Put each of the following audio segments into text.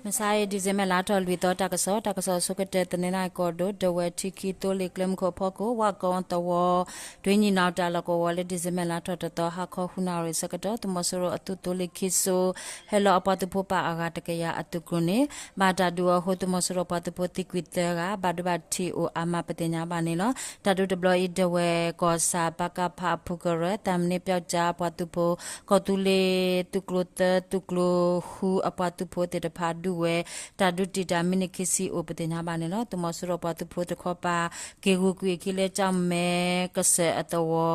မုၢ်ဆါအံၤ December လါထီၣ်လွံၢ်သီ တၢ်ကစီၣ်, တၢ်ကစီၣ်အဆိကတၢၢ် တနီသရံၣ်ကီၢ်ဒိၣ် ဒဝဲၢ်ထံခံ သိလ့ၣ်ကျဲမုၢ်ခိၣ်အဖီခိၣ် ဝၣ်ကီအသဝီ ဒွံနံၣ်နီၣ်တၢ်လီၢ်ကဝီၤလၢ December လါထီၣ်တသီ ဟါခီဃုနၣ်ရံၣ်ဆၢကတီၢ် သုးမီၤစိရိၤအသုးသိလ့ၣ်ခံစိ ဟဲလီၤအပှၤသုးဖိပာ်အဂၤတကယၤအသုးကျိၤန့ၣ် ဘၣ်တၢ်ဒုးအီၤအဃိ သုးမီၤစိရိၤပှၤသုးဖိသံကွံာ်သၢဂၤ ဘၣ်ဒိဘၣ်ထံးအိၣ်အါမး ပသ့ၣ်ညါဘၣ်န့ၣ်လီၤ. တၢ်ဒုးတဘျီအံၤ ဒဝဲၢ်ကီၢ်ဆၣ် ပကဖ အဖုကရၢ သၣ်မံနံပျီကၠါအပှၤသုးဖိ ကီၢ်သူလ့ၤ သုးကျိၤသၢ သုးကျိၤဃုအပှၤသုးဖိသ့ၣ်တဖၣ်ဒုးဝဲ တၢ်ဒုးတံာ်တာ်မံးနံးခံဆံအိၣ် ပသ့ၣ်ညါဘၣ်န့ၣ်လီၤ. သုးမီၤစိရိၤပှၤသုးဖိတခီပၤ က့ၤဂုာ်ကွံာ်အခံလၢ ကၠီၣ်မဲကစၢၢ်အသဝီ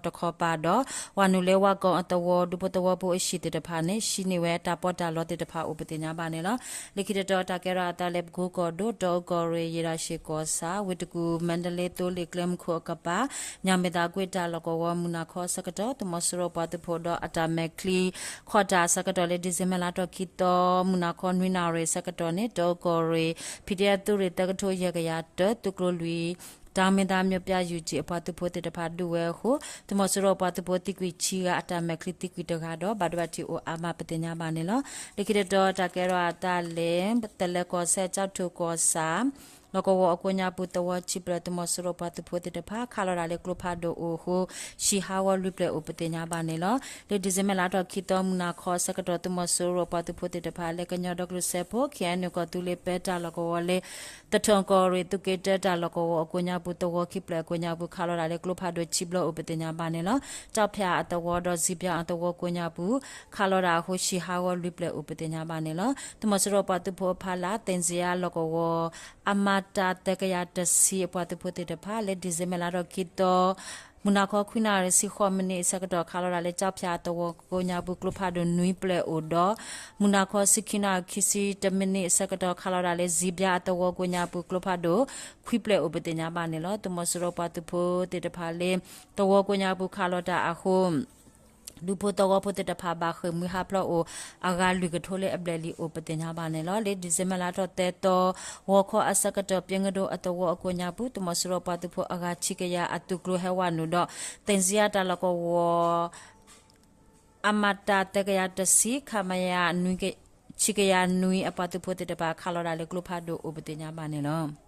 တခီပၤဒီး ဝၤနုာ်လၢဝၣ်ကီအသဝီ ဒူဖိသဝီဖိအဟံၣ်သ့ၣ်တဖၣ်န့ၣ် ဟံးန့ၢ်ဝဲတၢ်ပီးတၢ်လီသ့ၣ်တဖၣ်အိၣ် ပသ့ၣ်ညါဘၣ်န့ၣ်လီၤ. လၢခံတတီၤ တၢ်ကဲထီၣ်အသးလၢ ပကိကီၢ်ဒိၣ် တီအူကီၢ်ရ့ၣ် ယ့ၢ်တၢ်ရှ့ၣ်ကီၢ်ဆၣ် ဝ့ၢ်တကူၣ် မါဒလ့ သိလ့ၣ်ကျဲမုၢ်ခိၣ်အကပၤ ညၣ်မဲာ်သၣ်ကွ့ၢ်တၢ်လီၢ်ကဝီၤ မုၢ်နၤခီအဆၢကတီၢ် သုးမီၤစိရိၤပှၤသုးဖိဒီးအတၢ်မဲာ်ချံ ခီၣ်တၢ်အဆၢကတီၢ်လၢ December လါထီၣ်ခံသီ မုၢ်နၤခီနွံနၣ်ရံၣ်အဆၢကတီၢ်န့ၣ် တီအူကီၢ်ရ့ၣ် ဖံးဒဲးသုးရ့ၣ်သၢကထိယဲၢ်ကယၤတၢ သုးကျိၤလွံၢ် တၢ်မ့ၢ်သးမျိးပျၢ် ယူၣ်ကၠံၣ် အပှၤသုးဖိသ့ၣ်တဖၣ်ဒုးဝဲအဃိ သုးမီၤစိရိၤပှၤသုးဖိသံကွံာ်ခံဂၤ အတၢ်မဲာ်ချံသံကွံာ်တဂၤဒီး ဘၣ်ဒိဘၣ်ထံးအိၣ်အါမး ပသ့ၣ်ညါဘၣ်န့ၣ်လီၤ. လၢခံတတီၤ တၢ်ကဲထီၣ်အသးလၢ သလဲကီၢ်စဲၣ် ကၠီၣ်ထိၣ်ကီၢ်ဆၣ် လီၢ်ကဝီၤအကိးညါပူၤ သဝီခံဖျၢၣ် သုးမီၤစိရိၤပှၤသုးဖိသ့ၣ်တဖၣ် ခးလီၤဒၣ်လၢကျိဖးဒိၣ်အိၣ်အဃိ ဟံၣ်ဟးဂီၤလွံၢ်ဖျၢၣ်အိၣ် ပသ့ၣ်ညါဘၣ်န့ၣ်လီၤ. လၢ December လါထီၣ်ခံသီ မုၢ်နၤခီအဆၢကတီၢ် သုးမီၤစိရိၤပှၤသုးဖိသ့ၣ်တဖၣ် လၢကညီဒီကလုာ်စၢဖှိၣ် KNU ကီၢ်သူလ့ၤပၢတၢ်လီၢ်ကဝီၤလၢ သထၢၣ်ကီၢ်ရ့ၣ် သုးက့တၢတၢ်လီၢ်ကဝီၤအကိးညါပူၤ သဝီခံဖျၢၣ်အကိးညါပူၤ ခးလီၤဒၣ်လၢကျိဖးဒိၣ်ခံဘျီအိၣ် ပသ့ၣ်ညါဘၣ်န့ၣ်လီၤ. ကၠီၣ်ဖၠၣ်အသဝီဒီး စံဘျၣ်အသဝီကိးညါပူၤ ခးလီၤဒၣ်အဃိ ဟံၣ်ဟးဂီၤလွံၢ်ဖျၢၣ်အိၣ် ပသ့ၣ်ညါဘၣ်န့ၣ်လီၤ. သုးမီၤစိရိၤပှၤသုးဖိအဖီလာ် သ့ၣ်စ့ယါလီၢ်ကဝီၤ အမတ သၢကယၤတဆံ အပှၤသုးဖိသ့ၣ်တဖၣ် လၢ December လါထီၣ်ခံသီ မုၢ်နၤခီခွံနၣ်ရံၣ်ဆံဃိးမံးနံးအဆၢကတီၢ် ခးလီၤဒၣ်လၢ ကၠီၣ်ဖၠၣ်အသဝီကိးညါပူၤ ကျိဖးဒိၣ်နွံဖျၢၣ်အိၣ်ဒီး မုၢ်နၤခီဆံခံနၣ်ရံၣ်ခံဆံတၢမံးနံးအဆၢကတီၢ် ခးလီၤဒၣ်လၢ စံဘျၣ်အသဝီကိးညါပူၤ ကျိဖးဒိၣ်ခွံဖျၢၣ်အိၣ် ပသ့ၣ်ညါဘၣ်န့ၣ်လီၤ. သုးမီၤစိရိၤပှၤသုးဖိသ့ၣ်တဖၣ်လၢ သဝီကိးညါပူၤခးလီၤတၢ်အဃိ ဒူဖိသဝီဖိသ့ၣ်တဖၣ် ဘၣ်ဃ့ၢ်မှံဟးဖျိးအိၣ် အဂၤလွံၢ်ကထိလၢအဘျဲၣ်လံအိၣ် ပသ့ၣ်ညါဘၣ်န့ၣ်လီၤ. လၢ December လါထီၣ်သၢသီ ဂီၤခီအဆၢကတီၢ် ပၠ့ကဒိၣ်အသဝီအကိးညါပူၤ သုးမီၤစိရိၤပှၤသုးဖိအဂၤခံကယၤအသုးကျိၤဟဲဝဲနုာ်ဒီး သ့ၣ်စ့ယါတၢ်လီၢ်ကဝီၤ အမတ သၢကယၤတဆံ ခမရ ဆံကယၤနွံအပှၤသုးဖိသ့ၣ်တဖၣ် ခးလီၤဒၣ်လၢကျိဖးဒိၣ်အိၣ် ပသ့ၣ်ညါဘၣ်န့ၣ်လီၤ.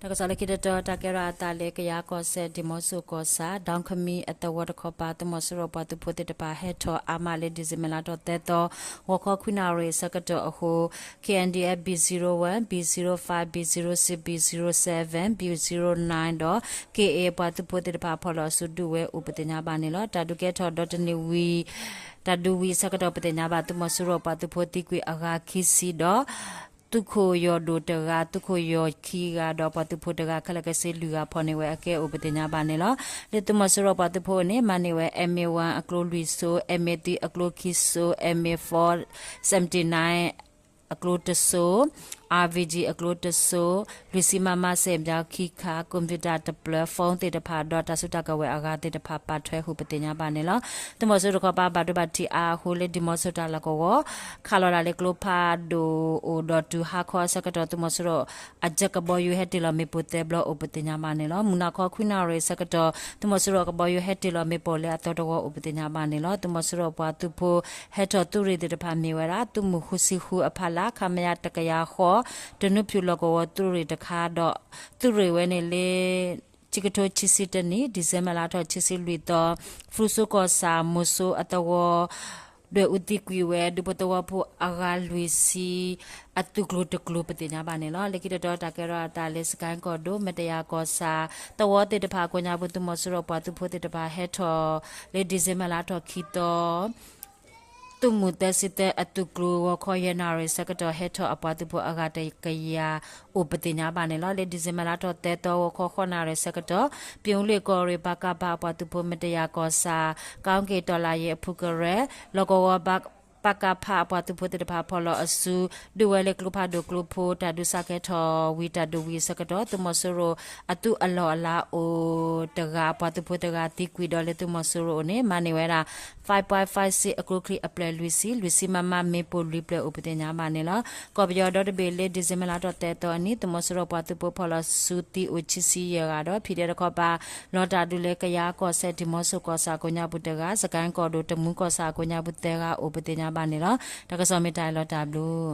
တၢ်ကစီၣ်လၢခံတတီၤ တၢ်ကဲထီၣ်အသးလၢ ကယၤကီၢ်စဲၣ် ဒံၣ်မီဆိၣ်ကီၢ်ဆၣ် ဒီခမံအသဝီတခီပၤ သုးမီၤစိရိၤပှၤသုးဖိသ့ၣ်တဖၣ် ဟဲထီၣ်အါမးလၢ December လါထီၣ်သၢသီ ဂီၤခီခွံနၣ်ရံၣ်အဆၢကတီၢ်အဃိ K N D F B zero one, B zero five, B zero six, B zero seven, B zero nine ဒီး K A ပှၤသုးဖိသ့ၣ်တဖၣ် ဖီၣ်လီၤအစုဒုးဝဲအိၣ် ပသ့ၣ်ညါဘၣ်န့ၣ်လီၤ. တၢ်ဒုးကဲထီၣ်ဒီတနံၣ်ဝံၤ တၢ်ဒုးဝံၤအဆၢကတီၢ် ပသ့ၣ်ညါဘၣ် သုးမီၤစိရိၤပှၤသုးဖိသံကွံာ်အဂၤခံဆံဒီး သုးခိၣ်ယီၢ်ဒိၣ်တဂၤ, သုးခိၣ်ယီၢ်ခံဂၤဒီး ပှၤသုးဖိတဂၤ ခဲလၢာ်ခဲဆ့လွံၢ်ဂၤ ဖီၣ်န့ၢ်ဝဲအကဲအိၣ် ပသ့ၣ်ညါဘၣ်န့ၣ်လီၤ. လၢသုးမီၤစိရိၤပှၤသုးဖိအန့ၣ် မၤန့ၢ်ဝဲ M A one အကျိလွံၢ်စိ, M A three အကျိခံစိ, M A four seventy nine အကျိတစိ, R P G အကျိတစိ, လွံၢ်ဆံ MM စဲးဘၠါခံခါ, computer တဖျၢၣ်, phone သ့ၣ်တဖၣ်ဒီး တၢ်စုတၢ်ကဝဲၤအဂၤသ့ၣ်တဖၣ် ပာ်ထွဲဃုာ် ပသ့ၣ်ညါဘၣ်န့ၣ်လီၤ. သုးမီၤစိရိၤတခီပၤ ဘၣ်ဒိဘၣ်ထံးအါအဃိ လၢဒံၣ်မီဆိၣ်တၢ်လီၢ်ကဝီၤ ခးလီၤဒၣ်လၢကျိဖးဒိၣ်အိၣ်ဒီးတုၤဟါခီအဆၢကတီၢ် သုးမီၤစိရိၤအကဘီယူၤဟဲတ့ၢ်လီၤမ့ၣ်ပိၢ်သၢဘျီအိၣ် ပသ့ၣ်ညါဘၣ်န့ၣ်လီၤ. မုၢ်နၤခီခွံနၣ်ရံၣ်အဆၢကတီၢ် သုးမီၤစိရိၤအကဘီယူၤဟဲတ့ၢ်လီၤမ့ၣ်ပိၢ်လၢအသီတဝီအိၣ် ပသ့ၣ်ညါဘၣ်န့ၣ်လီၤ. သုးမီၤစိရိၤပှၤသုးဖိဟဲထီၣ်သုးရ့ၣ်သ့ၣ်တဖၣ်မ့ၢ်ဝဲဒၣ် သုးမုၢ်ဃုဆံဃုအဖီလာ် ခမရ တကယၤဃိး တနူဖၠူၣ်လီၢ်ကဝီၤသုးရ့ၣ်တခါဒီး သုးရ့ၣ်ဝဲန့ၣ်လၢ ခံကထိခံဆံတနံၣ် December လါထီၣ်ခံဆံလွံၢ်သီ ဖရူစိကီၢ်ဆၣ် မိၤစိအသဝီ ဒွဲၣ်အူသံကွံာ်ဝဲ ဒူဖိသဝီဖိအဂၤလွံၢ်ဆံ အသုးကျိၤတကျိၤ ပသ့ၣ်ညါဘၣ်န့ၣ်လီၤ. လၢခံတတီၤ တၢ်ကဲထီၣ်အသးလၢ စကဲၣ်ကီၢ်ဒိၣ် မ့ၢ်တယၤကီၢ်ဆၣ် သဝီသ့ၣ်တဖၣ်အကိးညါပူၤ သုးမီၤစိရိၤပှၤသုးဖိသ့ၣ်တဖၣ်ဟဲထီၣ်လၢ December လါထီၣ်ခံသီ သုးမုၢ်သၢဆံသၢအသုးကျိၤ ဂီၤခီယဲၢ်နၣ်ရံၣ်ဆၢကတီၢ် ဟဲထီၣ်အပှၤသုးဖိအဂၤတကယၤအိၣ် ပသ့ၣ်ညါဘၣ်န့ၣ်လီၤ. လၢ December လါထီၣ်သၢသီ ဂီၤခီဃိးနၣ်ရံၣ်ဆၢကတီၢ် ပၠ့အူလ့ၣ်ကီၢ်ရ့ၣ် ပကဖ အပှၤသုးဖိ မ့ၢ်တယၤကီၢ်ဆၣ် ကီက့ၤတီၣ်လၢယ့ၣ်အဖုကရၢ လီၢ်ကဝီၤ ပကဖ အပှၤသုးဖိသ့ၣ်တဖၣ် ဖီၣ်လီၤအစု ဒုးဝဲလၢကျိဖးဒိၣ်ကျိဖိ တၢ်ဒုးစးကဲထီၣ်ဝံၤ တၢ်ဒုးဝံၤအဆၢကတီၢ် သုးမီၤစိရိၤအသုးအလီၢ်အလၤအိၣ်တဂၤ အပှၤသုးဖိတဂၤသံကွံာ်ဒီး လၢသုးမီၤစိရိၤအအိၣ်န့ၣ် မၤန့ၢ်ဝဲဒၣ် five point five six အကျိချံအဖျၢၣ်လွံၢ်ဆံ, လွံၢ်ဆံ MM မ့ၣ်ပိၢ်လွံၢ်ဖျၢၣ်အိၣ် ပသ့ၣ်ညါဘၣ်န့ၣ်လီၤ. ကီၢ်ပယီၤဒီတဘ့ၣ်လၢ December လါထီၣ်သၢသီအနံၤ သုးမီၤစိရိၤပှၤသုးဖိဖီၣ်လီၤစုသံအိၣ်ခံဆံယဲၢ်ဂၤဒီး ဖံးဒဲးတခီပၤ လီၤတၢ်ဒုးလၢ ကယၤကီၢ်စဲၣ် ဒံၣ်မီဆိၣ်ကီၢ်ဆၣ်အကိးညါပူၤတဂၤ, စကဲၣ်ကီၢ်ဒိၣ် တမူကီၢ်ဆၣ်အကိးညါပူၤသၢဂၤအိၣ် ပသ့ၣ်ညါ ဘၣ်န့ၣ်လီၤ. တၢ်ကစီၣ်မ့ၢ်တၢ်အံၤလီၤ တၢ်ဘျုး